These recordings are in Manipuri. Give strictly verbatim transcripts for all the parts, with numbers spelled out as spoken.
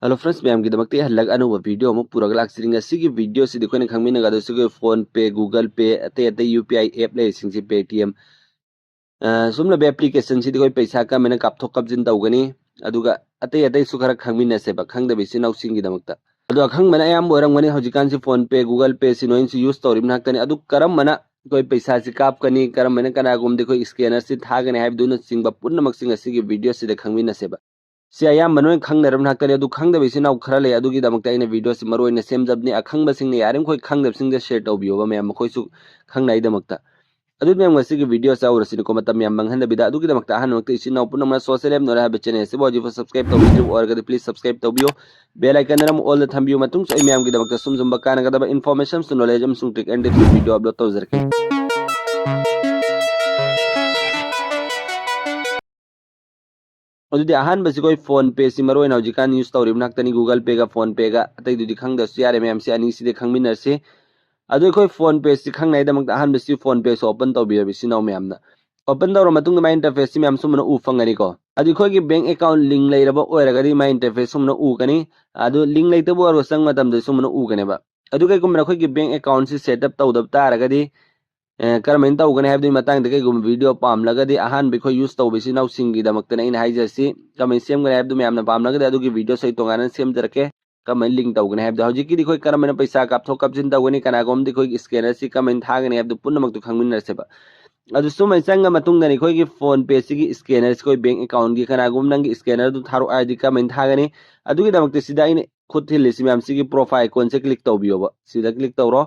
Hello friends, ꯃꯌꯥꯝꯒꯤꯗꯃꯛꯇ ꯑꯩ ꯍꯜꯂꯛ ꯑꯅꯧꯕ video ꯑꯃ ꯄꯨꯔꯒ ꯂꯥꯛꯆꯔꯤ꯫ ꯉꯁꯤꯒꯤ video ꯁꯤꯗꯤ ꯑꯩꯈꯣꯏꯅ ꯈꯪꯃꯤꯟꯅꯒꯗꯧꯁꯤ ꯑꯩꯈꯣꯏ PhonePe, Google Pay, ꯑꯇꯩ ꯑꯇꯩ U P I app ꯂꯩꯔꯤꯁꯤꯡꯁꯤ, Paytm, ꯑ, ꯁꯨꯝꯂꯕ application ꯁꯤꯗ ꯑꯩꯈꯣꯏ ꯄꯩꯁꯥ ꯀꯔꯝꯍꯥꯏꯅ ꯀꯥꯞꯊꯣꯛ ꯀꯥꯞꯁꯤꯟ ꯇꯧꯒꯅꯤ, ꯑꯗꯨꯒ ꯑꯇꯩ ꯑꯇꯩꯁꯨ ꯈꯔ ꯈꯪꯃꯤꯟꯅꯁꯦꯕ, ꯈꯪꯗꯕ ꯏꯆꯤꯟ ꯏꯅꯥꯎꯁꯤꯡꯒꯤꯗꯃꯛꯇ꯫ ꯑꯗꯣ ꯑꯈꯪꯕꯅ ꯑꯌꯥꯝꯕ ꯑꯣꯏꯔꯝꯒꯅꯤ, ꯍꯧꯖꯤꯛꯀꯥꯟꯁꯤ PhonePe, Google Pay ꯁꯤ ꯂꯣꯏꯅꯁꯨ use ꯇꯧꯔꯤꯕ ꯉꯥꯛꯇꯅꯤ꯫ ꯑꯗꯨ ꯀꯔꯝꯕꯅ ꯑꯩꯈꯣꯏ ꯄꯩꯁꯥꯁꯤ ꯀꯥꯞꯀꯅꯤ, ꯀꯔꯝꯕꯅ ꯀꯅꯥꯒꯨꯝꯕꯗ ꯑꯩꯈꯣꯏ scanner ꯁꯤ ꯊꯥꯒꯅꯤ ꯍꯥꯏꯕꯗꯨꯅꯆꯤꯡꯕ ꯄꯨꯝꯅꯃꯛꯁꯤ ꯉꯁꯤꯒꯤ video ꯁꯤꯗ ꯈꯪꯃꯤꯟꯅꯁꯦꯕ꯫ ꯁꯤ ꯑꯌꯥꯝꯕ ꯂꯣꯏꯅ ꯈꯪꯅꯔꯕ ꯉꯥꯛꯇꯅꯤ꯫ ꯑꯗꯨ ꯈꯪꯗꯕ ꯏꯆꯤꯟ ꯏꯅꯥꯎ ꯈꯔ ꯂꯩ, ꯑꯗꯨꯒꯤꯗꯃꯛꯇ ꯑꯩꯅ video ꯁꯤ ꯃꯔꯨ ꯑꯣꯏꯅ ꯁꯦꯝꯖꯕꯅꯤ꯫ ꯑꯈꯪꯕꯁꯤꯡꯅ ꯌꯥꯔꯤꯃꯈꯩ ꯈꯪꯗꯕꯁꯤꯡꯗ share ꯇꯧꯕꯤꯌꯣꯕ ꯃꯌꯥꯝ, ꯃꯈꯣꯏꯁꯨ ꯈꯪꯅꯉꯥꯏꯗꯃꯛꯇ꯫ ꯑꯗꯨꯗꯤ ꯃꯌꯥꯝ, ꯉꯁꯤꯒꯤ video ꯁꯤ ꯍꯧꯔꯁꯤꯅꯤꯀꯣ, ꯃꯇꯝ ꯌꯥꯝ ꯃꯥꯡꯍꯟꯗꯕꯤꯗ꯫ ꯑꯗꯨꯒꯤꯗꯃꯛꯇ ꯑꯍꯥꯟꯕꯃꯛꯇ ꯏꯆꯤꯟ ꯏꯅꯥꯎ ꯄꯨꯝꯅꯃꯛꯅ Social App Knowledge ꯍꯥꯏꯕ channel ꯑꯁꯤꯕꯨ ꯍꯧꯖꯤꯛꯐꯥꯎ subscribe ꯇꯧꯕꯤꯗ꯭ꯔꯤꯕ ꯑꯣꯏꯔꯒꯗꯤ please subscribe ꯇꯧꯕꯤꯌꯨ꯫ Bell icon ꯑꯃ all ꯗ ꯊꯝꯕꯤꯌꯨ꯫ ꯃꯇꯨꯡꯁꯨ ꯑꯩ ꯃꯌꯥꯝꯒꯤꯗꯃꯛꯇ ꯁꯨꯝ ꯁꯨꯝꯕ ꯀꯥꯟꯅꯒꯗꯕ information, knowledge ꯑꯃꯁꯨꯡ trick and tricks video upload ꯇꯧꯖꯔꯛꯀꯦ꯫ ꯑꯗꯨꯗꯤ ꯑꯍꯥꯟꯕꯁꯤ ꯑꯩꯈꯣꯏ PhonePe ꯁꯤ ꯃꯔꯨ ꯑꯣꯏꯅ ꯍꯧꯖꯤꯛꯀꯥꯟ use ꯇꯧꯔꯤꯕ ꯉꯥꯛꯇꯅꯤ, Google Pay ꯒ PhonePe ꯒ꯫ ꯑꯇꯩꯗꯨꯗꯤ ꯈꯪꯗ꯭ꯔꯁꯨ ꯌꯥꯔꯦ ꯃꯌꯥꯝ, ꯁꯤ ꯑꯅꯤꯁꯤꯗꯤ ꯈꯪꯃꯤꯟꯅꯔꯁꯤ꯫ ꯑꯗꯨ ꯑꯩꯈꯣꯏ PhonePe ꯁꯤ ꯈꯪꯅꯉꯥꯏꯗꯃꯛꯇ ꯑꯍꯥꯟꯕꯁꯤ PhonePe ꯁꯤ open ꯇꯧꯕꯤꯔꯕ ꯏꯆꯤꯟ ꯏꯅꯥꯎ ꯃꯌꯥꯝꯅ꯫ Open ꯇꯧꯔ ꯃꯇꯨꯡꯗ ꯃꯥꯏ interface ꯁꯤ ꯃꯌꯥꯝ ꯁꯨꯝꯕꯅ ꯎ ꯐꯪꯒꯅꯤꯀꯣ꯫ ꯑꯗꯨ ꯑꯩꯈꯣꯏꯒꯤ bank account link ꯂꯩꯔꯕ ꯑꯣꯏꯔꯒꯗꯤ ꯃꯥꯏ interface ꯁꯨꯝꯕꯅ ꯎꯒꯅꯤ꯫ ꯑꯗꯨ link ꯂꯩꯇꯕ ꯑꯣꯏꯔꯒ ꯆꯪꯕ ꯃꯇꯝꯗ ꯁꯨꯝꯕꯅ ꯎꯒꯅꯦꯕ꯫ ꯑꯗꯨ ꯀꯩꯒꯨꯝꯕ ꯑꯩꯈꯣꯏꯒꯤ bank account ꯁꯤ set up ꯇꯧꯗꯕ ꯇꯥꯔꯒꯗꯤ, ꯑꯦ, ꯀꯔꯝꯍꯥꯏꯅ ꯇꯧꯒꯅꯤ ꯍꯥꯏꯕꯗꯨꯒꯤ ꯃꯇꯥꯡꯗ ꯀꯩꯒꯨꯝꯕ video ꯄꯥꯝꯂꯒꯗꯤ, ꯑꯍꯥꯟꯕ ꯑꯩꯈꯣꯏ use ꯇꯧꯕ ꯏꯆꯤꯟ ꯏꯅꯥꯎꯁꯤꯡꯒꯤꯗꯃꯛꯇꯅ ꯑꯩꯅ ꯍꯥꯏꯖꯔꯤꯁꯤ, ꯀꯔꯝꯍꯥꯏꯅ ꯁꯦꯝꯒꯅꯤ ꯍꯥꯏꯕꯗꯨ ꯃꯌꯥꯝꯅ ꯄꯥꯝꯂꯒꯗꯤ ꯑꯗꯨꯒꯤ video ꯁꯨ ꯑꯩ ꯇꯣꯉꯥꯟꯅ ꯁꯦꯝꯖꯔꯛꯀꯦ꯫ ꯀꯔꯝꯍꯥꯏꯅ link ꯇꯧꯒꯅꯤ ꯍꯥꯏꯕꯗꯣ, ꯍꯧꯖꯤꯛꯀꯤꯗꯤ ꯑꯩꯈꯣꯏ ꯀꯔꯝꯍꯥꯏꯅ ꯄꯩꯁꯥ ꯀꯥꯞꯊꯣꯛ ꯀꯥꯞꯁꯤꯟ ꯇꯧꯒꯅꯤ, ꯀꯅꯥꯒꯨꯝꯕꯗꯤ ꯑꯩꯈꯣꯏꯒꯤ scanner ꯁꯤ ꯀꯔꯝꯍꯥꯏꯅ ꯊꯥꯒꯅꯤ ꯍꯥꯏꯕꯗꯨ ꯄꯨꯝꯅꯃꯛꯇꯨ ꯈꯪꯃꯤꯟꯅꯔꯁꯦꯕ꯫ ꯑꯗꯨ ꯁꯨꯃꯥꯏꯅ ꯆꯪꯉ ꯃꯇꯨꯡꯗꯅꯤ ꯑꯩꯈꯣꯏꯒꯤ PhonePe ꯁꯤꯒꯤ scanner ꯁꯤ ꯑꯩꯈꯣꯏ bank account ꯀꯤ, ꯀꯅꯥꯒꯨꯝꯕ ꯅꯪꯒꯤ scanner ꯗꯨ ꯊꯥꯔꯛꯑꯣ ꯍꯥꯏꯔꯗꯤ ꯀꯔꯝꯍꯥꯏꯅ ꯊꯥꯒꯅꯤ? ꯑꯗꯨꯒꯤꯗꯃꯛꯇ ꯁꯤꯗ ꯑꯩꯅ ꯈꯨꯠ ꯊꯤꯜꯂꯤꯁꯤ ꯃꯌꯥꯝ, ꯁꯤꯒꯤ profile icon ꯁꯦ click ꯇꯧꯕꯤꯌꯣꯕ꯫ ꯁꯤꯗ click ꯇꯧꯔꯣ꯫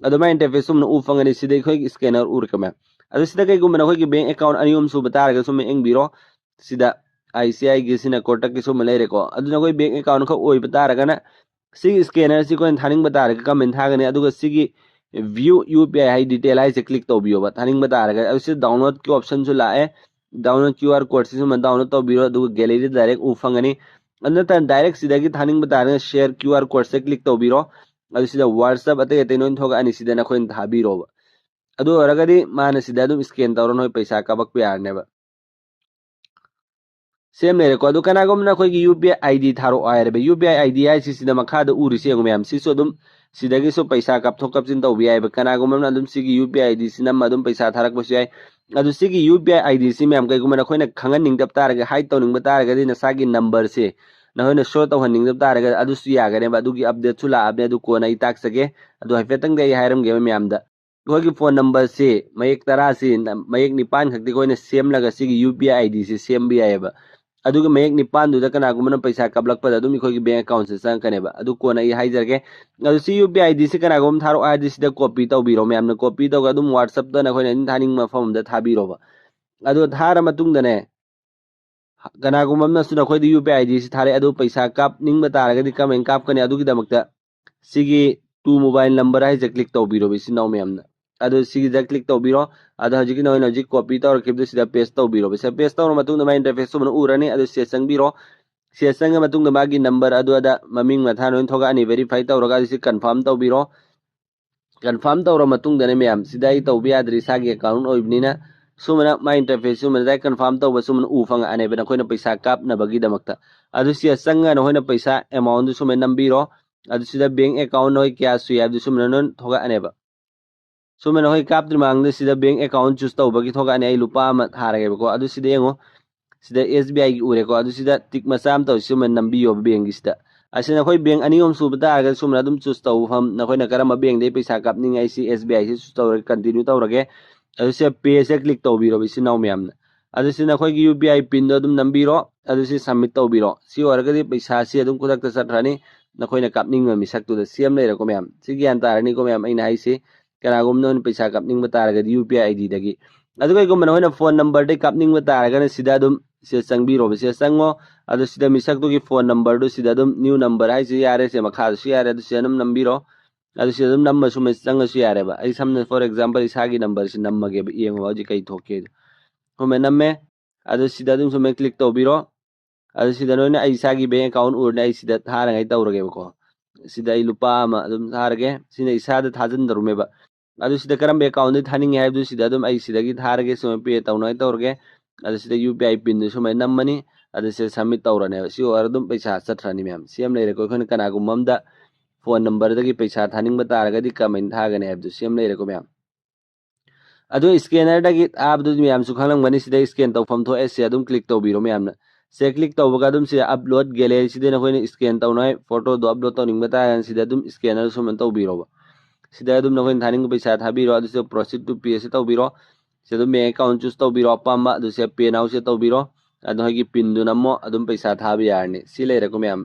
ꯑꯗꯨ ꯃꯥꯏ interface ꯁꯨꯝꯅ ꯎ ꯐꯪꯒꯅꯤ꯫ ꯁꯤꯗ ꯑꯩꯈꯣꯏꯒꯤ scanner ꯎꯔꯦꯀꯣ ꯃꯌꯥꯝ꯫ ꯑꯗꯨ ꯁꯤꯗ ꯀꯩꯒꯨꯝꯕ ꯅꯈꯣꯏꯒꯤ bank account ꯑꯅꯤ ꯑꯍꯨꯝ ꯁꯨꯕ ꯇꯥꯔꯒꯁꯨ ꯃꯌꯥꯝ ꯌꯦꯡꯕꯤꯔꯣ꯫ ꯁꯤꯗ I C I ꯒꯤ ꯁꯤꯅ ꯀꯣꯇꯛꯀꯤ ꯁꯨꯝꯕ ꯂꯩꯔꯦꯀꯣ꯫ ꯑꯗꯨ ꯅꯈꯣꯏ bank account ꯈꯛ ꯑꯣꯏꯕ ꯇꯥꯔꯒꯅ ꯁꯤꯒꯤ scanner ꯁꯤ ꯑꯩꯈꯣꯏꯅ ꯊꯥꯅꯤꯡꯕ ꯇꯥꯔꯒ ꯀꯔꯝꯍꯥꯏꯅ ꯊꯥꯒꯅꯤ? ꯑꯗꯨꯒ ꯁꯤꯒꯤ view U P I high detail ꯍꯥꯏꯁꯦ click ꯇꯧꯕꯤꯌꯣꯕ, ꯊꯥꯅꯤꯡꯕ ꯇꯥꯔꯒꯗꯤ꯫ ꯑꯗꯨ ꯁꯤꯗ download ꯀꯤ option ꯁꯨ ꯂꯥꯛꯑꯦ꯫ Download Q R code ꯁꯤ ꯁꯨꯝꯕ download ꯇꯧꯕꯤꯔꯣ, ꯑꯗꯨꯒ gallery ꯗ direct ꯎ ꯐꯪꯒꯅꯤ꯫ ꯑꯗꯨ ꯅꯠꯇ꯭ꯔꯒ direct ꯁꯤꯗꯒꯤ ꯊꯥꯅꯤꯡꯕ ꯇꯥꯔꯒꯅ share Q R code ꯁꯦ click ꯇꯧꯕꯤꯔꯣ꯫ ꯑꯗꯨ ꯁꯤꯗ WhatsApp ꯑꯇꯩ ꯑꯇꯩ ꯂꯣꯏ ꯊꯣꯛꯂꯛꯑꯅꯤ, ꯁꯤꯗ ꯅꯈꯣꯏꯅ ꯊꯥꯕꯤꯔꯣꯕ꯫ ꯑꯗꯨ ꯑꯣꯏꯔꯒꯗꯤ ꯃꯥꯅ ꯁꯤꯗ ꯑꯗꯨꯝ scan ꯇꯧꯔ ꯅꯣꯏ ꯄꯩꯁꯥ ꯀꯥꯞꯄꯛꯄ ꯌꯥꯔꯅꯦꯕ꯫ ꯁꯦꯝ ꯂꯩꯔꯦꯀꯣ꯫ ꯑꯗꯨ ꯀꯅꯥꯒꯨꯝꯕꯅ ꯑꯩꯈꯣꯏꯒꯤ ꯌꯨ ꯄꯤ ꯑꯥꯏ ꯑꯥꯏ ꯗꯤ ꯊꯥꯔꯛꯑꯣ ꯍꯥꯏꯔꯕ, ꯌꯨ ꯄꯤ ꯑꯥꯏ ꯑꯥꯏ ꯗꯤ ꯍꯥꯏꯁꯤ ꯁꯤꯗ ꯃꯈꯥꯗ ꯎꯔꯤꯁꯦ ꯌꯦꯡꯉꯨ ꯃꯌꯥꯝ, ꯁꯤꯁꯨ ꯑꯗꯨꯝ ꯁꯤꯗꯒꯤꯁꯨ ꯄꯩꯁꯥ ꯀꯥꯞꯊꯣꯛ ꯀꯥꯞꯁꯤꯟ ꯇꯧꯕ ꯌꯥꯏꯑꯕ꯫ ꯀꯅꯥꯒꯨꯝꯕ ꯑꯃꯅ ꯑꯗꯨꯝ ꯁꯤꯒꯤ ꯌꯨ ꯄꯤ ꯑꯥꯏ ꯑꯥꯏ ꯗꯤ ꯁꯤ ꯅꯝꯃ ꯑꯗꯨꯝ ꯄꯩꯁꯥ ꯊꯥꯔꯛꯄꯁꯨ ꯌꯥꯏ꯫ ꯑꯗꯨ ꯁꯤꯒꯤ ꯌꯨ ꯄꯤ ꯑꯥꯏ ꯑꯥꯏ ꯗꯤ ꯁꯤ ꯃꯌꯥꯝ ꯀꯩꯒꯨꯝꯕ ꯅꯈꯣꯏꯅ ꯈꯪꯍꯟꯅꯤꯡꯗꯕ ꯇꯥꯔꯒꯗꯤ, ꯍꯥꯏꯠ ꯇꯧꯅꯤꯡꯕ ꯇꯥꯔꯒꯗꯤ, ꯅꯁꯥꯒꯤ ꯅꯝꯕꯔꯁꯦ ꯅꯈꯣꯏꯅ ꯁꯣ ꯇꯧꯍꯟꯅꯤꯡꯗꯕ ꯇꯥꯔꯒꯗꯤ ꯑꯗꯨꯁꯨ ꯌꯥꯒꯅꯦꯕ꯫ ꯑꯗꯨꯒꯤ ꯑꯞꯗꯦꯠꯁꯨ ꯂꯥꯛꯑꯕꯅꯦ, ꯑꯗꯨ ꯀꯣꯟꯅ ꯑꯩ ꯇꯥꯛꯆꯒꯦ꯫ ꯑꯗꯨ ꯍꯥꯏꯐꯦꯠꯇꯪꯗꯤ ꯑꯩ ꯍꯥꯏꯔꯝꯒꯦꯕ ꯃꯌꯥꯝꯗ꯫ ꯑꯩꯈꯣꯏꯒꯤ ꯐꯣꯟ ꯅꯝꯕꯔꯁꯤ ꯃꯌꯦꯛ ꯇꯔꯥꯁꯤ ꯅ-, ꯃꯌꯦꯛ ꯅꯤꯄꯥꯟ ꯈꯛꯇꯤ ꯑꯩꯈꯣꯏꯅ ꯁꯦꯝꯂꯒ ꯁꯤꯒꯤ U P I I DC ꯁꯦꯝꯕ ꯌꯥꯏꯑꯕ꯫ ꯑꯗꯨꯒ ꯃꯌꯦꯛ ꯅꯤꯄꯥꯟꯗꯨꯗ ꯀꯅꯥꯒꯨꯝꯕꯅ ꯄꯩꯁꯥ ꯀꯥꯞꯂꯛꯄꯗ ꯑꯗꯨꯝ ꯑꯩꯈꯣꯏꯒꯤ ꯕꯦꯡ ꯑꯦꯀꯥꯎꯟꯁꯦ ꯆꯪꯉꯛꯀꯅꯦꯕ꯫ ꯑꯗꯨ ꯀꯣꯟꯅ ꯑꯩ ꯍꯥꯏꯖꯔꯒꯦ꯫ ꯑꯗꯨ ꯁꯤ U P I I DC ꯀꯅꯥꯒꯨꯝꯕ ꯊꯥꯔꯛꯑꯣ ꯍꯥꯏꯔꯗꯤ ꯁꯤꯗ ꯀꯣꯄꯤ ꯇꯧꯕꯤꯔꯣ ꯃꯌꯥꯝꯅ꯫ ꯀꯣꯄꯤ ꯇꯧꯔꯒ ꯑꯗꯨꯝ WhatsApp-ꯇ ꯅꯈꯣꯏꯅ ꯑꯗꯨꯝ ꯊꯥꯅꯤꯡꯕ ꯃꯐꯝ ꯑꯃꯗ ꯊꯥꯕꯤꯔꯣꯕ꯫ ꯑꯗꯨ ꯊꯥꯔ ꯃꯇꯨꯡꯗꯅꯦ, ꯀꯅꯥꯒꯨꯝꯕ ꯑꯃꯅꯁꯨ ꯅꯈꯣꯏꯗ U P I I DC ꯊꯥꯔꯛꯑꯦ, ꯑꯗꯨ ꯄꯩꯁꯥ ꯀꯥꯞꯅꯤꯡꯕ ꯇꯥꯔꯒꯗꯤ ꯀꯔꯝꯍꯥꯏꯅ ꯀꯥꯞꯀꯅꯤ? ꯑꯗꯨꯒꯤꯗꯃꯛꯇ ꯁꯤꯒꯤ ꯇꯨ ꯃꯣꯕꯥꯏꯜ ꯅꯝꯕꯔ ꯍꯥꯏꯁꯦ ꯀ꯭ꯂꯤꯛ ꯇꯧꯕꯤꯔꯣꯕ, ꯏꯆꯤꯟ ꯏꯅꯥꯎ ꯃꯌꯥꯝꯅ꯫ ꯑꯗꯨ ꯁꯤꯒꯤꯗ ꯀ꯭ꯂꯤꯛ ꯇꯧꯕꯤꯔꯣ꯫ ꯑꯗꯣ ꯍꯧꯖꯤꯛꯀꯤ ꯅꯈꯣꯏꯅ ꯍꯧꯖꯤꯛ ꯀꯣꯄꯤ ꯇꯧꯔꯛꯈꯤꯕꯗꯨ ꯁꯤꯗ ꯄꯦꯁ ꯇꯧꯕꯤꯔꯣꯕ꯫ ꯁꯤꯗ ꯄꯦꯁ ꯇꯧꯔ ꯃꯇꯨꯡꯗ ꯃꯥꯏ ꯏꯟꯇꯔꯐꯦꯁ ꯁꯨꯃꯥꯏꯅ ꯎꯔꯅꯤ꯫ ꯑꯗꯨ ꯁꯤꯗ ꯆꯪꯕꯤꯔꯣ꯫ ꯁꯤꯗ ꯆꯪꯉ ꯃꯇꯨꯡꯗ ꯃꯥꯒꯤ ꯅꯝꯕꯔ ꯑꯗꯨ ꯑꯗ ꯃꯃꯤꯡ ꯃꯊꯥ ꯂꯣꯏꯅ ꯊꯣꯛꯂꯛꯑꯅꯤ꯫ ꯚꯦꯔꯤꯐꯥꯏ ꯇꯧꯔꯒ ꯑꯗꯨ ꯁꯤ ꯀꯟꯐꯥꯔꯝ ꯇꯧꯕꯤꯔꯣ꯫ ꯀꯟꯐꯥꯔꯝ ꯇꯧꯔ ꯃꯇꯨꯡꯗꯅꯦ ꯃꯌꯥꯝ, ꯁꯤꯗ ꯑꯩ ꯇꯧꯕ ꯌꯥꯗ꯭ꯔꯤ, ꯏꯁꯥꯒꯤ ꯑꯦꯀꯥꯎꯟ ꯑꯣꯏꯕꯅꯤꯅ꯫ ꯁꯨꯃꯥꯏꯅ ꯃꯥꯏ ꯏꯟꯇꯔꯐꯦꯁ ꯁꯨꯃꯥꯏꯅ ꯗꯥꯏꯔꯦꯛ ꯀꯟꯐꯥꯔꯝ ꯇꯧꯕ ꯁꯨꯃꯥꯏꯅ ꯎ ꯐꯪꯉꯛꯑꯅꯦꯕ ꯅꯈꯣꯏꯅ ꯄꯩꯁꯥ ꯀꯥꯞꯅꯕꯒꯤꯗꯃꯛꯇ꯫ ꯑꯗꯨ ꯁꯤꯗ ꯆꯪꯉꯒ ꯅꯈꯣꯏꯅ ꯄꯩꯁꯥ ꯑꯦꯃꯥꯎꯟꯗꯨ ꯁꯨꯃꯥꯏꯅ ꯅꯝꯕꯤꯔꯣ꯫ ꯑꯗꯨ ꯁꯤꯗ ꯕꯦꯡ ꯑꯦꯀꯥꯎꯟ ꯅꯈꯣꯏ ꯀꯌꯥ ꯁꯨꯏ ꯍꯥꯏꯕꯗꯨ ꯁꯨꯃꯥꯏꯅ ꯅꯣꯏ ꯊꯣꯛꯂꯛꯑꯅꯦꯕ꯫ ꯁꯨꯃꯥꯏꯅ ꯅꯈꯣꯏ ꯀꯥꯞꯇ꯭ꯔꯤ ꯃꯃꯥꯡꯗ ꯁꯤꯗ ꯕꯦꯡ ꯑꯦꯀꯥꯎꯟ ꯆꯨꯁ ꯇꯧꯕꯒꯤ ꯊꯣꯛꯂꯛꯑꯅꯤ꯫ ꯑꯩ ꯂꯨꯄꯥ ꯑꯃ ꯊꯥꯔꯒꯦꯕꯀꯣ꯫ ꯑꯗꯨ ꯁꯤꯗ ꯌꯦꯡꯉꯣ, ꯁꯤꯗ ꯑꯦꯁ ꯕꯤ ꯑꯥꯏꯒꯤ ꯎꯔꯦꯀꯣ꯫ ꯑꯗꯨ ꯁꯤꯗ ꯇꯤꯛ ꯃꯆꯥ ꯑꯃ ꯇꯧꯔꯤ, ꯁꯨꯃꯥꯏꯅ ꯅꯝꯕꯤꯌꯣꯕ ꯕꯦꯡꯒꯤꯁꯤꯗ꯫ ꯑꯁꯤ ꯅꯈꯣꯏ ꯕꯦꯡ ꯑꯅꯤ ꯑꯍꯨꯝ ꯁꯨꯕ ꯇꯥꯔꯒꯗꯤ ꯁꯨꯃꯥꯏꯅ ꯑꯗꯨꯝ ꯆꯨꯁ ꯇꯧꯕ ꯃꯐꯝ, ꯅꯈꯣꯏꯅ ꯀꯔꯝꯕ ꯕꯦꯡꯗꯒꯤ ꯄꯩꯁꯥ ꯀꯥꯞꯅꯤꯡꯉꯦ, ꯑꯩ ꯁꯤ ꯑꯦꯁ ꯕꯤ ꯑꯥꯏꯁꯤ ꯆꯨꯁ ꯇꯧꯔꯒꯦ, ꯀꯟꯇꯤꯅ꯭ꯌꯨ ꯇꯧꯔꯒꯦ꯫ ꯑꯗꯨ ꯁꯤꯗ ꯄꯦꯁꯦ ꯀ꯭ꯂꯤꯛ ꯇꯧꯕꯤꯔꯣꯕ, ꯏꯆꯤꯟ ꯏꯅꯥꯎ ꯃꯌꯥꯝꯅ꯫ ꯑꯗꯨ ꯁꯤ ꯅꯈꯣꯏꯒꯤ ꯌꯨ ꯄꯤ ꯑꯥꯏ ꯄꯤꯟꯗꯣ ꯑꯗꯨꯝ ꯅꯝꯕꯤꯔꯣ꯫ ꯑꯗꯨ ꯁꯤ ꯁꯕꯃꯤꯠ ꯇꯧꯕꯤꯔꯣ꯫ ꯁꯤ ꯑꯣꯏꯔꯒꯗꯤ ꯄꯩꯁꯥꯁꯤ ꯑꯗꯨꯝ ꯈꯨꯗꯛꯇ ꯆꯠꯈ꯭ꯔꯅꯤ ꯅꯈꯣꯏꯅ ꯀꯥꯞꯅꯤꯡꯕ ꯃꯤꯁꯛꯇꯨꯗ꯫ ꯁꯤ ꯑꯃ ꯂꯩꯔꯦꯀꯣ ꯃꯌꯥꯝ꯫ ꯁꯤ ꯒ꯭ꯌꯥꯟ ꯇꯥꯔꯅꯤꯀꯣ ꯃꯌꯥꯝ ꯑꯩꯅ ꯍꯥꯏꯁꯤ꯫ ꯀꯅꯥꯒꯨꯝꯕꯅ ꯄꯩꯁꯥ ꯀꯥꯞꯅꯤꯡꯕ ꯇꯥꯔꯒꯗꯤ ꯌꯨ ꯄꯤ ꯑꯥꯏ ꯑꯥꯏ ꯗꯤꯗꯒꯤ꯫ ꯑꯗꯨ ꯀꯩꯒꯨꯝꯕ ꯅꯈꯣꯏꯅ ꯐꯣꯟ ꯅꯝꯕꯔꯗꯒꯤ ꯀꯥꯞꯅꯤꯡꯕ ꯇꯥꯔꯒꯅ ꯁꯤꯗ ꯑꯗꯨꯝ ꯁꯤꯗ ꯆꯪꯕꯤꯔꯣꯕ꯫ ꯁꯤꯗ ꯆꯪꯉꯣ꯫ ꯑꯗꯨ ꯁꯤꯗ ꯃꯤꯁꯛꯇꯨꯒꯤ ꯐꯣꯟ ꯅꯝꯕꯔꯗꯨ ꯁꯤꯗ ꯑꯗꯨꯝ ꯅ꯭ꯌꯨ ꯅꯝꯕꯔ ꯍꯥꯏꯁꯤ ꯌꯥꯔꯦ, ꯁꯤ ꯃꯈꯥꯗꯁꯨ ꯌꯥꯔꯦ, ꯑꯗꯨ ꯁꯤꯗ ꯑꯗꯨꯝ ꯅꯝꯕꯤꯔꯣ꯫ ꯑꯗꯨ ꯁꯤꯗ ꯑꯗꯨꯝ ꯅꯝꯃ ꯁꯨꯝ ꯆꯪꯉꯁꯨ ꯌꯥꯔꯦꯕ꯫ ꯑꯩ ꯁꯝꯅ, ꯐꯣꯔ ꯑꯦꯛꯖꯥꯝꯄꯜ, ꯏꯁꯥꯒꯤ ꯅꯝꯕꯔꯁꯤ ꯅꯝꯃꯒꯦꯕ, ꯌꯦꯡꯉꯣ ꯍꯧꯖꯤꯛ ꯀꯩ ꯊꯣꯛꯀꯦ꯫ ꯁꯨꯃꯥꯏꯅ ꯅꯝꯃꯦ꯫ ꯑꯗꯨ ꯁꯤꯗ ꯑꯗꯨꯝ ꯁꯨꯃꯥꯏꯅ ꯀ꯭ꯂꯤꯛ ꯇꯧꯕꯤꯔꯣ꯫ ꯑꯗꯨ ꯁꯤꯗ ꯅꯣꯏꯅ ꯑꯩ ꯏꯁꯥꯒꯤ ꯕꯦꯡ ꯑꯦꯀꯥꯎꯟ ꯎꯔꯅꯤ, ꯑꯩ ꯁꯤꯗ ꯊꯥꯅꯉꯥꯏ ꯇꯧꯔꯒꯦꯕꯀꯣ꯫ ꯁꯤꯗ ꯑꯩ ꯂꯨꯄꯥ ꯑꯃ ꯑꯗꯨꯝ ꯊꯥꯔꯒꯦ꯫ ꯁꯤꯅ ꯏꯁꯥꯗ ꯊꯥꯖꯤꯟꯗꯧꯔꯝꯃꯦꯕ꯫ ꯑꯗꯨ ꯁꯤꯗ ꯀꯔꯝꯕ ꯑꯦꯀꯥꯎꯟꯗꯒꯤ ꯊꯥꯅꯤꯡꯉꯦ ꯍꯥꯏꯕꯗꯨ ꯁꯤꯗ ꯑꯗꯨꯝ ꯑꯩ ꯁꯤꯗꯒꯤ ꯊꯥꯔꯒꯦ, ꯁꯨꯃꯥꯏꯅ ꯄꯦ ꯇꯧꯅꯉꯥꯏ ꯇꯧꯔꯒꯦ꯫ ꯑꯗꯨ ꯁꯤꯗ ꯌꯨ ꯄꯤ ꯑꯥꯏ ꯄꯤꯟꯗꯨ ꯁꯨꯃꯥꯏꯅ ꯅꯝꯃꯅꯤ꯫ ꯑꯗꯨ ꯁꯤꯗ submit ꯇꯧꯔꯅꯦꯕ꯫ ꯁꯤ ꯑꯣꯏꯔ ꯑꯗꯨꯝ ꯄꯩꯁꯥ ꯆꯠꯈ꯭ꯔꯅꯤ ꯃꯌꯥꯝ꯫ ꯁꯤ ꯑꯃ ꯂꯩꯔꯦꯀꯣ꯫ ꯑꯩꯈꯣꯏꯅ ꯀꯅꯥꯒꯨꯝꯕ ꯑꯝꯗ phone number ꯗꯒꯤ ꯄꯩꯁꯥ ꯊꯥꯅꯤꯡꯕ ꯇꯥꯔꯒꯗꯤ ꯀꯃꯥꯏꯅ ꯊꯥꯒꯅꯤ ꯍꯥꯏꯕꯗꯨ ꯁꯤ ꯑꯃ ꯂꯩꯔꯦꯀꯣ ꯃꯌꯥꯝ꯫ ꯑꯗꯨ scanner ꯗꯒꯤ ꯊꯥꯕꯗꯨꯗꯤ ꯃꯌꯥꯝꯁꯨ ꯈꯪꯂꯝꯒꯅꯤ꯫ ꯁꯤꯗ scan ꯇꯧꯐꯝ ꯊꯣꯛꯑꯦ, ꯁꯤ ꯑꯗꯨꯝ click ꯇꯧꯕꯤꯔꯣ ꯃꯌꯥꯝꯅ꯫ ꯁꯤ click ꯇꯧꯕꯒ ꯑꯗꯨꯝ ꯁꯤꯗ upload gallery ꯁꯤꯗ ꯅꯈꯣꯏꯅ scan ꯇꯧꯅꯉꯥꯏ photo ꯗꯣ upload ꯇꯧꯅꯤꯡꯕ ꯇꯥꯔꯒꯅ ꯁꯤꯗ ꯑꯗꯨꯝ scanner ꯁꯨꯃꯥꯏꯅ ꯇꯧꯕꯤꯔꯣꯕ꯫ ꯁꯤꯗ ꯑꯗꯨꯝ ꯅꯈꯣꯏꯅ ꯊꯥꯅꯤꯡꯕ ꯄꯩꯁꯥ ꯊꯥꯕꯤꯔꯣ꯫ ꯑꯗꯨ ꯁꯤꯗ proceed to pay ꯁꯤ ꯇꯧꯕꯤꯔꯣ꯫ ꯁꯤꯗ ꯑꯗꯨꯝ bank account choose ꯇꯧꯕꯤꯔꯣ ꯑꯄꯥꯝꯕ꯫ ꯑꯗꯨ ꯁꯤꯗ pay now ꯁꯤ ꯇꯧꯕꯤꯔꯣ꯫ ꯑꯗꯣ ꯅꯈꯣꯏꯒꯤ pin ꯗꯨ ꯅꯝꯃꯣ, ꯑꯗꯨꯝ ꯄꯩꯁꯥ ꯊꯥꯕ ꯌꯥꯔꯅꯤ꯫ ꯁꯤ ꯂꯩꯔꯦꯀꯣ ꯃꯌꯥꯝ꯫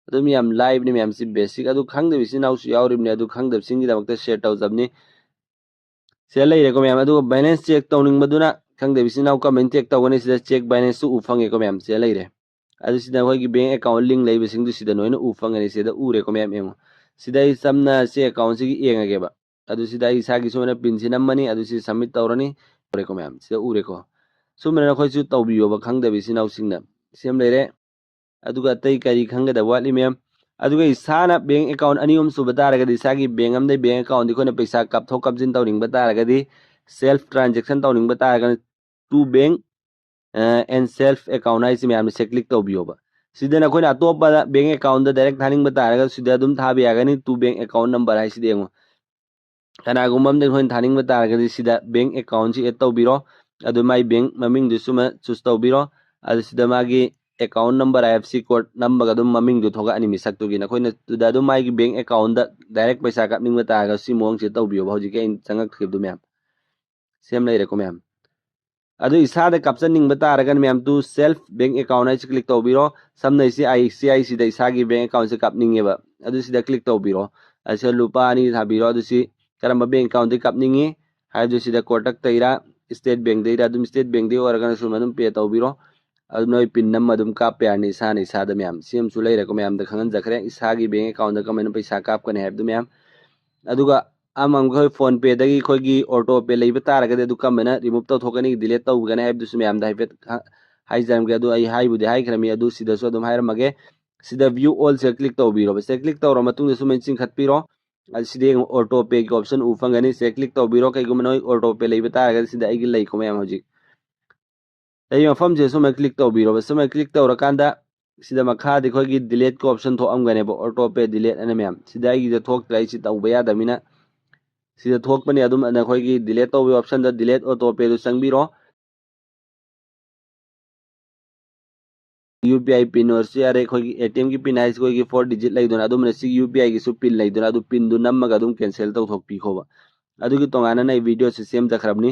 ꯑꯗꯨꯝ ꯌꯥꯝ ꯂꯥꯏꯕꯅꯤ ꯃꯌꯥꯝ꯫ ꯁꯤ basic꯫ ꯑꯗꯨ ꯈꯪꯗꯕ ꯏꯆꯤꯟ ꯏꯅꯥꯎꯁꯨ ꯌꯥꯎꯔꯤꯕꯅꯤ꯫ ꯑꯗꯨ ꯈꯪꯗꯕꯁꯤꯡꯒꯤꯗꯃꯛꯇ share ꯇꯧꯖꯕꯅꯤ꯫ ꯁꯤꯗ ꯂꯩꯔꯦꯀꯣ ꯃꯌꯥꯝ꯫ ꯑꯗꯨꯒ balance check ꯇꯧꯅꯤꯡꯕꯗꯨꯅ ꯈꯪꯗꯕ ꯏꯆꯤꯟ ꯏꯅꯥꯎ comment check ꯇꯧꯒꯅꯤ꯫ ꯁꯤꯗ check balance ꯁꯨ ꯎ ꯐꯪꯉꯦꯀꯣ ꯃꯌꯥꯝ꯫ ꯁꯤꯗ ꯂꯩꯔꯦ꯫ ꯑꯗꯨ ꯁꯤꯗ ꯑꯩꯈꯣꯏꯒꯤ bank account link ꯂꯩꯕꯁꯤꯡꯗꯨ ꯁꯤꯗ ꯂꯣꯏꯅ ꯎ ꯐꯪꯒꯅꯤ꯫ ꯁꯤꯗ ꯎꯔꯦꯀꯣ ꯃꯌꯥꯝ ꯌꯦꯡꯉꯣ꯫ ꯁꯤꯗ ꯑꯩ ꯆꯝꯅ ꯁꯤ account ꯁꯤꯒꯤ ꯌꯦꯡꯉꯒꯦꯕ꯫ ꯑꯗꯨ ꯁꯤꯗ ꯑꯩ ꯏꯁꯥꯒꯤ ꯁꯨꯃꯥꯏꯅ pin ꯁꯤ ꯅꯝꯃꯅꯤ꯫ ꯑꯗꯨ ꯁꯤ submit ꯇꯧꯔꯅꯤ꯫ ꯎꯔꯦꯀꯣ ꯃꯌꯥꯝ꯫ ꯁꯤꯗ ꯎꯔꯦꯀꯣ꯫ ꯁꯨꯃꯥꯏꯅ ꯅꯈꯣꯏꯁꯨ ꯇꯧꯕꯤꯌꯣꯕ ꯈꯪꯗꯕ ꯏꯆꯤꯟ ꯏꯅꯥꯎꯁꯤꯡꯅ꯫ ꯁꯤ ꯑꯃ ꯂꯩꯔꯦ꯫ ꯑꯗꯨꯒ ꯑꯇꯩ ꯀꯔꯤ ꯈꯪꯒꯗꯕ ꯋꯥꯠꯂꯤ ꯃꯌꯥꯝ? ꯑꯗꯨꯒ ꯏꯁꯥꯅ bank account ꯑꯅꯤ ꯑꯍꯨꯝ ꯁꯨꯕ ꯇꯥꯔꯒꯗꯤ ꯏꯁꯥꯒꯤ bank ꯑꯃꯗꯩ bank account ꯗꯤ ꯑꯩꯈꯣꯏꯅ ꯄꯩꯁꯥ ꯀꯥꯞꯊꯣꯛ ꯀꯥꯞꯁꯤꯟ ꯇꯧꯅꯤꯡꯕ ꯇꯥꯔꯒꯗꯤ, self transaction ꯇꯧꯅꯤꯡꯕ ꯇꯥꯔꯒꯗꯤ to bank, ꯑ, and self account ꯍꯥꯏꯁꯤ ꯃꯌꯥꯝꯅ ꯁꯤ click ꯇꯧꯕꯤꯌꯣꯕ꯫ ꯁꯤꯗ ꯅꯈꯣꯏꯅ ꯑꯇꯣꯞꯄ bank account ꯗ direct ꯊꯥꯅꯤꯡꯕ ꯇꯥꯔꯒꯁꯨ ꯁꯤꯗ ꯑꯗꯨꯝ ꯊꯥꯕ ꯌꯥꯒꯅꯤ꯫ To bank account number ꯍꯥꯏꯁꯤꯗ ꯌꯦꯡꯉꯣ꯫ ꯀꯅꯥꯒꯨꯝꯕ ꯑꯃꯗ ꯅꯈꯣꯏꯅ ꯊꯥꯅꯤꯡꯕ ꯇꯥꯔꯒꯗꯤ ꯁꯤꯗ bank account ꯁꯤ add ꯇꯧꯕꯤꯔꯣ꯫ ꯑꯗꯨ ꯃꯥꯏ bank ꯃꯃꯤꯡꯗꯨꯁꯨ ꯑꯃ choose ꯇꯧꯕꯤꯔꯣ꯫ ꯑꯗꯨ ꯁꯤꯗ ꯃꯥꯒꯤ account number, IFSC code ꯅꯝꯕꯒ ꯑꯗꯨꯝ ꯃꯃꯤꯡꯗꯨ ꯊꯣꯛꯂꯛꯑꯅꯤ ꯃꯤꯁꯛꯇꯨꯒꯤ꯫ ꯅꯈꯣꯏꯅ ꯑꯗꯨꯗ ꯑꯗꯨꯝ ꯃꯥꯒꯤ bank account ꯗ direct ꯄꯩꯁꯥ ꯀꯥꯞꯅꯤꯡꯕ ꯇꯥꯔꯒꯁꯨ ꯁꯤ ꯃꯑꯣꯡꯁꯤꯗ ꯇꯧꯕꯤꯌꯣꯕ꯫ ꯍꯧꯖꯤꯛꯀꯤ ꯑꯩꯅ ꯆꯪꯉꯛꯈꯤꯕꯗꯨ ꯃꯌꯥꯝ꯫ ꯁꯤ ꯑꯃ ꯂꯩꯔꯦꯀꯣ ꯃꯌꯥꯝ꯫ ꯑꯗꯨ ꯏꯁꯥꯗ ꯀꯥꯞꯆꯅꯤꯡꯕ ꯇꯥꯔꯒꯅ ꯃꯌꯥꯝ to self bank account ꯍꯥꯏꯁꯤ click ꯇꯧꯕꯤꯔꯣ꯫ ꯁꯝꯅ ꯑꯩꯁꯤ ICICI ꯗ ꯏꯁꯥꯒꯤ bank account ꯁꯦ ꯀꯥꯞꯅꯤꯡꯉꯦꯕ꯫ ꯑꯗꯨ ꯁꯤꯗ click ꯇꯧꯕꯤꯔꯣ꯫ ꯑꯁꯤꯗ ꯂꯨꯄꯥ ꯑꯅꯤ ꯊꯥꯕꯤꯔꯣ꯫ ꯑꯗꯨ ꯁꯤ ꯀꯔꯝꯕ bank account ꯗꯒꯤ ꯀꯥꯞꯅꯤꯡꯉꯤ ꯍꯥꯏꯕꯗꯨ ꯁꯤꯗ Kotak ꯇꯩꯔꯥ, State Bank ꯗꯩꯔꯥ, ꯑꯗꯨꯝ State Bank ꯗꯩ ꯑꯣꯏꯔꯒꯅ ꯁꯨꯝ ꯑꯗꯨꯝ pay ꯇꯧꯕꯤꯔꯣ꯫ ꯑꯗꯨꯝ ꯅꯣꯏ pin ꯅꯝꯃ ꯑꯗꯨꯝ ꯀꯥꯞꯄ ꯌꯥꯔꯅꯤ ꯏꯁꯥꯅ ꯏꯁꯥꯗ ꯃꯌꯥꯝ꯫ ꯁꯤ ꯑꯃꯁꯨ ꯂꯩꯔꯦꯀꯣ ꯃꯌꯥꯝꯗ ꯈꯪꯍꯟꯖꯈ꯭ꯔꯦ, ꯏꯁꯥꯒꯤ bank account ꯗ ꯀꯃꯥꯏꯅ ꯄꯩꯁꯥ ꯀꯥꯞꯀꯅꯤ ꯍꯥꯏꯕꯗꯨ ꯃꯌꯥꯝ꯫ ꯑꯗꯨꯒ ꯑꯃ ꯑꯩꯈꯣꯏ PhonePe ꯗꯒꯤ ꯑꯩꯈꯣꯏꯒꯤ auto pay ꯂꯩꯕ ꯇꯥꯔꯒꯗꯤ ꯑꯗꯨ ꯀꯔꯝꯕꯅ remove ꯇꯧꯊꯣꯛꯀꯅꯤ, delete ꯇꯧꯒꯅꯤ ꯍꯥꯏꯕꯗꯨꯁꯨ ꯃꯌꯥꯝꯗ ꯍꯥꯏꯐꯦꯠ ꯍꯥ-, ꯍꯥꯏꯖꯔꯝꯒꯦ꯫ ꯑꯗꯨ ꯑꯩ ꯍꯥꯏꯕꯨꯗꯤ ꯍꯥꯏꯈ꯭ꯔꯃꯤ, ꯑꯗꯨ ꯁꯤꯗꯁꯨ ꯑꯗꯨꯝ ꯍꯥꯏꯔꯝꯃꯒꯦ꯫ ꯁꯤꯗ View All ꯁꯤꯗ click ꯇꯧꯕꯤꯔꯣꯕ꯫ ꯁꯤꯗ click ꯇꯧꯔ ꯃꯇꯨꯡꯗ ꯁꯨꯃꯥꯏꯅ ꯆꯤꯡꯈꯠꯄꯤꯔꯣ꯫ ꯑꯗꯨ ꯁꯤꯗ ꯌꯦꯡꯉꯣ, auto pay ꯒꯤ option ꯎ ꯐꯪꯒꯅꯤ꯫ ꯁꯤꯗ click ꯇꯧꯕꯤꯔꯣ꯫ ꯀꯩꯒꯨꯝꯕ ꯅꯣꯏ auto pay ꯂꯩꯕ ꯇꯥꯔꯒꯗꯤ ꯁꯤꯗ ꯑꯩꯒꯤ ꯂꯩꯀꯣ ꯃꯌꯥꯝ ꯍꯧꯖꯤꯛ꯫ ꯑꯩ ꯃꯐꯝꯁꯦ ꯁꯨꯃꯥꯏꯅ ꯀ꯭ꯂꯤꯛ ꯇꯧꯕꯤꯔꯣꯕ꯫ ꯁꯨꯃꯥꯏꯅ ꯀ꯭ꯂꯤꯛ ꯇꯧꯔꯀꯥꯟꯗ ꯁꯤꯗ ꯃꯈꯥꯗ ꯑꯩꯈꯣꯏꯒꯤ ꯗꯤꯂꯦꯠꯀꯤ ꯑꯣꯞꯁꯟ ꯊꯣꯛꯑꯝꯒꯅꯦꯕ, ꯑꯣꯇꯣ ꯄꯦ ꯗꯤꯂꯦꯠ ꯑꯅ ꯃꯌꯥꯝ꯫ ꯁꯤꯗ ꯑꯩꯒꯤꯗ ꯊꯣꯛꯇ꯭ꯔꯦ, ꯑꯩ ꯁꯤ ꯇꯧꯕ ꯌꯥꯗꯕꯅꯤꯅ꯫ ꯁꯤꯗ ꯊꯣꯛꯄꯅꯦ ꯑꯗꯨꯝ, ꯅꯈꯣꯏꯒꯤ ꯗꯤꯂꯦꯠ ꯇꯧꯕꯒꯤ ꯑꯣꯞꯁꯟꯗ ꯗꯤꯂꯦꯠ ꯑꯣꯇꯣ ꯄꯦꯗꯨ ꯆꯪꯕꯤꯔꯣ꯫ ꯌꯨ ꯄꯤ ꯑꯥꯏ ꯄꯤꯟ ꯑꯣꯏꯔꯁꯨ ꯌꯥꯔꯦ, ꯑꯩꯈꯣꯏꯒꯤ ꯑꯦ ꯇꯤ ꯑꯦꯝꯒꯤ ꯄꯤꯟ ꯍꯥꯏꯁꯤ ꯑꯩꯈꯣꯏꯒꯤ ꯐꯣꯔ ꯗꯤꯖꯤꯠ ꯂꯩꯗꯅ, ꯑꯗꯨꯝꯕꯅ ꯁꯤ ꯌꯨ ꯄꯤ ꯑꯥꯏꯒꯤꯁꯨ ꯄꯤꯟ ꯂꯩꯗꯅ, ꯑꯗꯨ ꯄꯤꯟꯗꯨ ꯅꯝꯃꯒ ꯑꯗꯨꯝ ꯀꯦꯟꯁꯦꯜ ꯇꯧꯊꯣꯛꯄꯤꯈꯣꯕ꯫ ꯑꯗꯨꯒꯤ ꯇꯣꯉꯥꯟꯅ ꯑꯩ ꯚꯤꯗꯤꯑꯣꯁꯤ ꯁꯦꯝꯖꯈ꯭ꯔꯕꯅꯤ꯫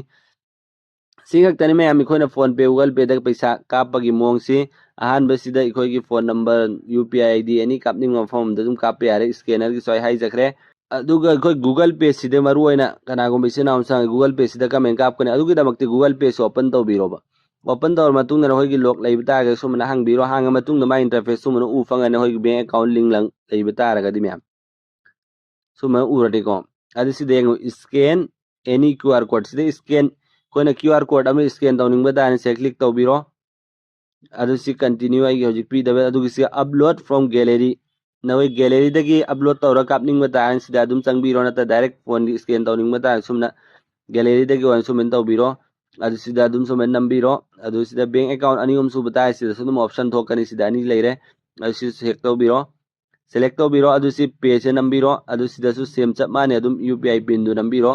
ꯁꯤ ꯈꯛꯇꯅꯤ ꯃꯌꯥꯝ, ꯑꯩꯈꯣꯏꯅ ꯐꯣꯟ ꯄꯦ, ꯒꯨꯒꯜ ꯄꯦꯗ ꯄꯩꯁꯥ ꯀꯥꯞꯄꯒꯤ ꯃꯑꯣꯡꯁꯤ꯫ ꯑꯍꯥꯟꯕꯁꯤꯗ ꯑꯩꯈꯣꯏꯒꯤ phone number, U P I I D ꯑꯦꯅꯤ ꯀꯥꯞꯅꯤꯡꯕ ꯃꯐꯝ ꯑꯃꯗ ꯑꯗꯨꯝ ꯀꯥꯞꯄ ꯌꯥꯔꯦ꯫ ꯁ꯭ꯀꯦꯅꯔꯒꯤꯁꯨ ꯑꯩ ꯍꯥꯏꯖꯈ꯭ꯔꯦ꯫ ꯑꯗꯨꯒ ꯑꯩꯈꯣꯏ ꯒꯨꯒꯜ ꯄꯦꯁꯤꯗ ꯃꯔꯨ ꯑꯣꯏꯅ ꯀꯅꯥꯒꯨꯝꯕ ꯏꯆꯤꯟ ꯏꯅꯥꯎ ꯆꯪꯉꯒ ꯒꯨꯒꯜ ꯄꯦꯁꯤꯗ ꯀꯃꯥꯏꯅ ꯀꯥꯞꯀꯅꯤ? ꯑꯗꯨꯒꯤꯗꯃꯛꯇ ꯒꯨꯒꯜ ꯄꯦꯁꯤ ꯑꯣꯄꯟ ꯇꯧꯕꯤꯔꯣꯕ꯫ ꯑꯣꯄꯟ ꯇꯧꯔ ꯃꯇꯨꯡꯗ ꯅꯈꯣꯏꯒꯤ ꯂꯣꯛ ꯂꯩꯕ ꯇꯥꯔꯒꯗꯤ ꯁꯨꯃꯥꯏꯅ ꯍꯥꯡꯕꯤꯔꯣ꯫ ꯍꯥꯡꯉ ꯃꯇꯨꯡꯗ ꯃꯥꯏ ꯏꯟꯇꯔꯐꯦꯁ ꯁꯨꯃꯥꯏꯅ ꯎ ꯐꯪꯒꯅꯤ, ꯑꯩꯈꯣꯏꯒꯤ ꯕꯦꯡ ꯑꯦꯀꯥꯎꯟ ꯂꯤꯡ ꯂꯩꯕ ꯇꯥꯔꯒꯗꯤ ꯃꯌꯥꯝ꯫ ꯁꯨꯃꯥꯏꯅ ꯎꯔꯅꯤꯀꯣ꯫ ꯑꯗꯨ ꯁꯤꯗ ꯌꯦꯡꯉꯨ, ꯁ꯭ꯀꯦꯟ ꯑꯦꯅꯤ ꯀ꯭ꯌꯨ ꯑꯥꯔ ꯀꯣꯗ꯫ ꯁꯤꯗ ꯁ꯭ꯀꯦꯟ, ꯑꯩꯈꯣꯏꯅ ꯀ꯭ꯌꯨ ꯑꯥꯔ ꯀꯣꯗ ꯑꯃ ꯁ꯭ꯀꯦꯟ ꯇꯧꯅꯤꯡꯕ ꯇꯥꯔꯗꯤ ꯁꯤꯗ ꯀ꯭ꯂꯤꯛ ꯇꯧꯕꯤꯔꯣ꯫ ꯑꯗꯨ ꯁꯤ ꯀꯟꯇꯤꯅ꯭ꯌꯨ ꯑꯩꯒꯤ ꯍꯧꯖꯤꯛ ꯄꯤꯗꯕ, ꯑꯗꯨꯒꯤ ꯁꯤ ꯑꯞꯂꯣꯗ ꯐ꯭ꯔꯣꯝ ꯒꯦꯂꯔꯤ꯫ ꯅꯈꯣꯏ ꯒꯦꯂꯔꯤꯗꯒꯤ ꯑꯞꯂꯣꯗ ꯇꯧꯔꯒ ꯀꯥꯞꯅꯤꯡꯕ ꯇꯥꯔꯗꯤ ꯁꯤꯗ ꯑꯗꯨꯝ ꯆꯪꯕꯤꯔꯣ, ꯅꯠꯇ꯭ꯔ ꯗꯥꯏꯔꯦꯛ ꯐꯣꯟꯒꯤ ꯁ꯭ꯀꯦꯟ ꯇꯧꯅꯤꯡꯕ ꯇꯥꯔꯗꯤ ꯁꯨꯝꯅ ꯒꯦꯂꯔꯤꯗꯒꯤ ꯑꯣꯏꯅ ꯁꯨꯃꯥꯏꯅ ꯇꯧꯕꯤꯔꯣ꯫ ꯑꯗꯨ ꯁꯤꯗ ꯑꯗꯨꯝ ꯁꯨꯃꯥꯏꯅ ꯅꯝꯕꯤꯔꯣ꯫ ꯑꯗꯨ ꯁꯤꯗ ꯕꯦꯡ ꯑꯦꯀꯥꯎꯟ ꯑꯅꯤ ꯑꯍꯨꯝ ꯁꯨꯕ ꯇꯥꯔꯗꯤ ꯁꯤꯗꯁꯨ ꯑꯗꯨꯝ ꯑꯣꯞꯁꯟ ꯊꯣꯛꯀꯅꯤ, ꯁꯤꯗ ꯑꯅꯤ ꯂꯩꯔꯦ꯫ ꯑꯗꯨ ꯁꯤ ꯁꯦꯂꯦꯛ ꯇꯧꯕꯤꯔꯣ꯫ ꯁꯦꯂꯦꯛ ꯇꯧꯕꯤꯔꯣ꯫ ꯑꯗꯨ ꯁꯤ ꯄꯦꯁꯦ ꯅꯝꯕꯤꯔꯣ꯫ ꯑꯗꯨ ꯁꯤꯗꯁꯨ ꯁꯦꯝ ꯆꯞ ꯃꯥꯟꯅꯩ, ꯑꯗꯨꯝ ꯌꯨ ꯄꯤ ꯑꯥꯏ ꯄꯤꯟꯗꯨ ꯅꯝꯕꯤꯔꯣ꯫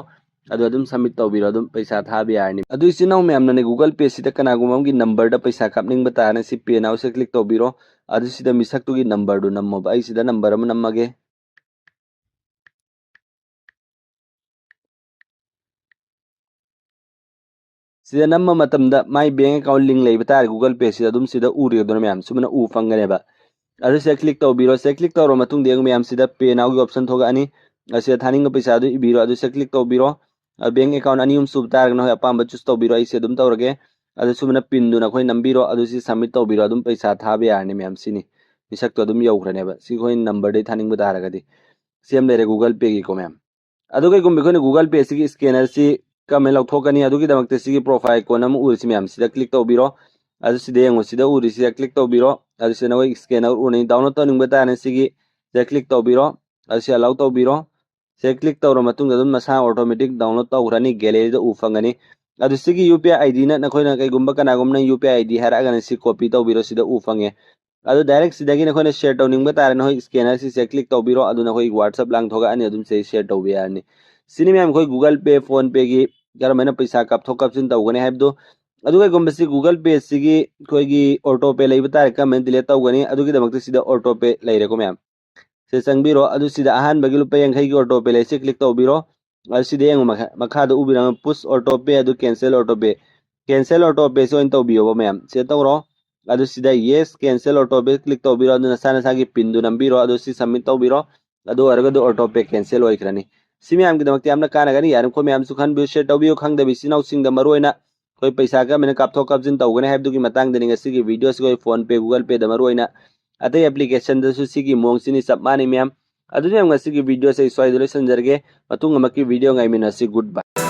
ꯑꯗꯨ ꯑꯗꯨꯝ ꯁꯕꯃꯤꯠ ꯇꯧꯕꯤꯔꯣ, ꯑꯗꯨꯝ ꯄꯩꯁꯥ ꯊꯥꯕ ꯌꯥꯔꯅꯤ꯫ ꯑꯗꯨ ꯏꯆꯤꯟ ꯏꯅꯥꯎ ꯃꯌꯥꯝꯅꯅꯦ ꯒꯨꯒꯜ ꯄꯦꯁꯤꯗ ꯀꯅꯥꯒꯨꯝꯕ ꯑꯃꯒꯤ ꯅꯝꯕꯔꯗ ꯄꯩꯁꯥ ꯀꯥꯞꯅꯤꯡꯕ ꯇꯥꯔꯒꯅ ꯁꯤ ꯄꯦ ꯅꯥꯎꯁꯦ ꯀ꯭ꯂꯤꯛ ꯇꯧꯕꯤꯔꯣ꯫ ꯑꯗꯨ ꯁꯤꯗ ꯃꯤꯁꯛꯇꯨꯒꯤ ꯅꯝꯕꯔꯗꯨ ꯅꯝꯃꯣꯕ꯫ ꯑꯩ ꯁꯤꯗ ꯅꯝꯕꯔ ꯑꯃ ꯅꯝꯃꯒꯦ꯫ ꯁꯤꯗ ꯅꯝꯕ ꯃꯇꯝꯗ ꯃꯥꯏ ꯕꯦꯡ ꯑꯦꯀꯥꯎꯟ ꯂꯤꯡ ꯂꯩꯕ ꯇꯥꯔꯦ ꯒꯨꯒꯜ ꯄꯦꯁꯤꯗ, ꯑꯗꯨꯝ ꯁꯤꯗ ꯎꯔꯦꯗꯅ ꯃꯌꯥꯝ, ꯁꯨꯃꯥꯏꯅ ꯎ ꯐꯪꯒꯅꯦꯕ꯫ ꯑꯗꯨ ꯁꯤꯗ ꯀ꯭ꯂꯤꯛ ꯇꯧꯕꯤꯔꯣ꯫ ꯁꯤꯗ ꯀ꯭ꯂꯤꯛ ꯇꯧꯔ ꯃꯇꯨꯡꯗ ꯌꯦꯡꯉꯨ ꯃꯌꯥꯝ, ꯁꯤꯗ ꯄꯦ ꯅꯥꯎꯒꯤ ꯑꯣꯞꯁꯟ ꯊꯣꯛꯂꯛꯑꯅꯤ꯫ ꯑꯁꯤꯗ ꯊꯥꯅꯤꯡꯕ ꯄꯩꯁꯥꯗꯨ ꯏꯕꯤꯔꯣ꯫ ꯑꯗꯨ ꯁꯤꯗ ꯀ꯭ꯂꯤꯛ ꯇꯧꯕꯤꯔꯣ꯫ ꯑꯗꯨ ꯕꯦꯡ ꯑꯦꯀꯥꯎꯟ ꯑꯅꯤ ꯑꯍꯨꯝ ꯁꯨꯕ ꯇꯥꯔꯒꯅ ꯍꯣꯏ ꯑꯄꯥꯝꯕ ꯆꯨꯁ ꯇꯧꯕꯤꯔꯣ꯫ ꯑꯩꯁꯦ ꯑꯗꯨꯝ ꯇꯧꯔꯒꯦ꯫ ꯑꯗꯨ ꯁꯨꯃꯥꯏꯅ ꯄꯤꯟꯗꯨꯅ ꯑꯩꯈꯣꯏ ꯅꯝꯕꯤꯔꯣ꯫ ꯑꯗꯨ ꯁꯤ ꯁꯕꯃꯤꯠ ꯇꯧꯕꯤꯔꯣ꯫ ꯑꯗꯨꯝ ꯄꯩꯁꯥ ꯊꯥꯕ ꯌꯥꯔꯅꯤ ꯃꯌꯥꯝ꯫ ꯁꯤꯅꯤ, ꯃꯤꯁꯛꯇꯣ ꯑꯗꯨꯝ ꯌꯧꯈ꯭ꯔꯅꯦꯕ꯫ ꯁꯤ ꯑꯩꯈꯣꯏ ꯅꯝꯕꯔꯗꯩ ꯊꯥꯅꯤꯡꯕ ꯇꯥꯔꯒꯗꯤ꯫ ꯁꯤ ꯑꯃ ꯂꯩꯔꯦ ꯒꯨꯒꯜ ꯄꯦꯒꯤꯀꯣ ꯃꯌꯥꯝ꯫ ꯑꯗꯣ ꯀꯩꯒꯨꯝꯕ ꯑꯩꯈꯣꯏꯅ ꯒꯨꯒꯜ ꯄꯦꯁꯤꯒꯤ ꯁ꯭ꯀꯦꯅꯔꯁꯤ ꯀꯃꯥꯏꯅ ꯂꯧꯊꯣꯛꯀꯅꯤ? ꯑꯗꯨꯒꯤꯗꯃꯛꯇ ꯁꯤꯒꯤ ꯄ꯭ꯔꯣꯐꯥꯏꯜ ꯑꯥꯏꯀꯣꯟ ꯑꯃ ꯎꯔꯤꯁꯤ ꯃꯌꯥꯝ, ꯁꯤꯗ ꯀ꯭ꯂꯤꯛ ꯇꯧꯕꯤꯔꯣ꯫ ꯑꯗꯨ ꯁꯤꯗ ꯌꯦꯡꯉꯣ, ꯁꯤꯗ ꯎꯔꯤꯁꯤꯗ ꯀ꯭ꯂꯤꯛ ꯇꯧꯕꯤꯔꯣ꯫ ꯑꯗꯨ ꯁꯤꯗ ꯅꯈꯣꯏ ꯁ꯭ꯀꯦꯅꯔ ꯎꯔꯅꯤ꯫ ꯗꯥꯎꯟꯂꯣꯗ ꯇꯧꯅꯤꯡꯕ ꯇꯥꯔꯒꯅ ꯁꯤꯒꯤ ꯁꯤꯗ ꯀ꯭ꯂꯤꯛ ꯇꯧꯕꯤꯔꯣ꯫ ꯑꯗꯨ ꯁꯤ ꯑꯂꯥꯎ ꯇꯧꯕꯤꯔꯣ꯫ ꯁꯤꯗ ꯀ꯭ꯂꯤꯛ ꯇꯧꯔ ꯃꯇꯨꯡꯗ ꯑꯗꯨꯝ ꯃꯁꯥ ꯑꯣꯇꯣꯃꯦꯇꯤꯛ ꯗꯥꯎꯟꯂꯣꯗ ꯇꯧꯈ꯭ꯔꯅꯤ, ꯒꯦꯂꯔꯤꯗ ꯎ ꯐꯪꯒꯅꯤ꯫ ꯑꯗꯨ ꯁꯤꯒꯤ ꯌꯨ ꯄꯤ ꯑꯥꯏ ꯑꯥꯏ ꯗꯤꯅ ꯅꯈꯣꯏꯅ ꯀꯩꯒꯨꯝꯕ ꯀꯅꯥꯒꯨꯝꯕꯅ ꯌꯨ ꯄꯤ ꯑꯥꯏ ꯑꯥꯏ ꯗꯤ ꯍꯥꯏꯔꯛꯑꯒꯅ ꯁꯤ ꯀꯣꯄꯤ ꯇꯧꯕꯤꯔꯣ, ꯁꯤꯗ ꯎ ꯐꯪꯉꯦ꯫ ꯑꯗꯨ ꯗꯥꯏꯔꯦꯛ ꯁꯤꯗꯒꯤ ꯅꯈꯣꯏꯅ ꯁꯤꯌꯔ ꯇꯧꯅꯤꯡꯕ ꯇꯥꯔꯦ, ꯅꯈꯣꯏ ꯁ꯭ꯀꯦꯅꯔꯁꯤꯁꯦ ꯀ꯭ꯂꯤꯛ ꯇꯧꯕꯤꯔꯣ, ꯑꯗꯨ ꯅꯈꯣꯏꯒꯤ ꯋꯥꯠꯁꯑꯞ ꯂꯥꯡꯊꯣꯛꯂꯛꯑꯅꯤ, ꯑꯗꯨꯝ ꯁꯤꯗꯩ ꯁꯤꯌꯔ ꯇꯧꯕ ꯌꯥꯔꯅꯤ꯫ ꯁꯤꯅꯤ ꯃꯌꯥꯝ ꯑꯩꯈꯣꯏ ꯒꯨꯒꯜ ꯄꯦ, ꯐꯣꯟ ꯄꯦꯒꯤ ꯀꯔꯝꯍꯥꯏꯅ ꯄꯩꯁꯥ ꯀꯥꯞꯊꯣꯛ ꯀꯥꯞꯁꯤꯟ ꯇꯧꯒꯅꯤ ꯍꯥꯏꯕꯗꯨ꯫ ꯑꯗꯨ ꯀꯩꯒꯨꯝꯕ ꯁꯤ ꯒꯨꯒꯜ ꯄꯦ ꯁꯤꯒꯤ ꯑꯩꯈꯣꯏꯒꯤ ꯑꯣꯇꯣ ꯄꯦ ꯂꯩꯕ ꯇꯥꯔꯦ, ꯀꯔꯝꯍꯥꯏꯅ ꯗꯤꯂꯤꯠ ꯇꯧꯒꯅꯤ? ꯑꯗꯨꯒꯤꯗꯃꯛꯇ ꯁꯤꯗ ꯑꯣꯇꯣ ꯄꯦ ꯂꯩꯔꯦꯀꯣ ꯃꯌꯥꯝ, ꯁꯤꯗ ꯆꯪꯕꯤꯔꯣ꯫ ꯑꯗꯨ ꯁꯤꯗ ꯑꯍꯥꯟꯕꯒꯤ ꯂꯨꯄꯥ ꯌꯥꯡꯈꯩꯒꯤ ꯑꯣꯇꯣ ꯄꯦ ꯂꯩꯁꯦ ꯀ꯭ꯂꯤꯛ ꯇꯧꯕꯤꯔꯣ꯫ ꯑꯗꯨ ꯁꯤꯗ ꯌꯦꯡꯉꯨ, ꯃꯈꯥ-, ꯃꯈꯥꯗ ꯎꯕꯤꯔꯝꯃ ꯄꯨꯁ ꯑꯣꯇꯣ ꯄꯦ, ꯑꯗꯨ ꯀꯦꯟꯁꯦꯜ ꯑꯣꯇꯣ ꯄꯦ, ꯀꯦꯟꯁꯦꯜ ꯑꯣꯇꯣ ꯄꯦꯁꯤ ꯑꯣꯏꯅ ꯇꯧꯕꯤꯌꯣꯕ ꯃꯌꯥꯝ꯫ ꯁꯤꯗ ꯇꯧꯔꯣ꯫ ꯑꯗꯨ ꯁꯤꯗ yes, cancel autopay click ꯇꯧꯕꯤꯔꯣ꯫ ꯑꯗꯨ ꯅꯁꯥ ꯅꯁꯥꯒꯤ ꯄꯤꯟꯗꯨ ꯅꯝꯕꯤꯔꯣ꯫ ꯑꯗꯨ ꯁꯤ ꯁꯕꯃꯤꯠ ꯇꯧꯕꯤꯔꯣ꯫ ꯑꯗꯨ ꯑꯣꯏꯔꯒꯗꯤ ꯑꯣꯇꯣ ꯄꯦ ꯀꯦꯟꯁꯦꯜ ꯑꯣꯏꯈ꯭ꯔꯅꯤ꯫ ꯁꯤ ꯃꯌꯥꯝꯒꯤꯗꯃꯛꯇ ꯌꯥꯝꯅ ꯀꯥꯟꯅꯒꯅꯤ꯫ ꯌꯥꯔꯤꯃꯈꯣꯏ ꯃꯌꯥꯝꯁꯨ ꯈꯟꯕꯤꯌꯨ, ꯁꯤꯌꯔ ꯇꯧꯕꯤꯌꯨ꯫ ꯈꯪꯗꯕ ꯏꯆꯤꯟ ꯏꯅꯥꯎꯁꯤꯡꯗ ꯃꯔꯨꯑꯣꯏꯅ ꯑꯩꯈꯣꯏ ꯄꯩꯁꯥ ꯀꯔꯝꯍꯥꯏꯅ ꯀꯥꯞꯊꯣꯛ ꯀꯥꯞꯁꯤꯟ ꯇꯧꯒꯅꯤ ꯍꯥꯏꯕꯗꯨꯒꯤ ꯃꯇꯥꯡꯗꯅꯤ ꯉꯁꯤꯒꯤ ꯚꯤꯗꯤꯑꯣꯁꯤ꯫ ꯑꯩꯈꯣꯏ ꯐꯣꯟ ꯄꯦ, ꯒꯨꯒꯜ ꯄꯦꯗ ꯃꯔꯨꯑꯣꯏꯅ, ꯑꯇꯩ ꯑꯦꯄ꯭ꯂꯤꯀꯦꯁꯟꯗꯁꯨ ꯁꯤꯒꯤ ꯃꯑꯣꯡꯁꯤꯅꯤ ꯆꯞ ꯃꯥꯟꯅꯩ ꯃꯌꯥꯝ꯫ ꯑꯗꯨꯅ ꯌꯥꯝ ꯉꯁꯤꯒꯤ ꯚꯤꯗꯤꯑꯣꯁꯦ ꯑꯩ ꯁ꯭ꯋꯥꯏꯗ ꯂꯣꯏꯁꯤꯟꯖꯔꯒꯦ꯫ ꯃꯇꯨꯡ ꯑꯃꯛꯀꯤ ꯚꯤꯗꯤꯑꯣ ꯉꯥꯏꯃꯤꯟꯅꯁꯤ꯫ ꯒꯨꯗ ꯕꯥꯏ꯫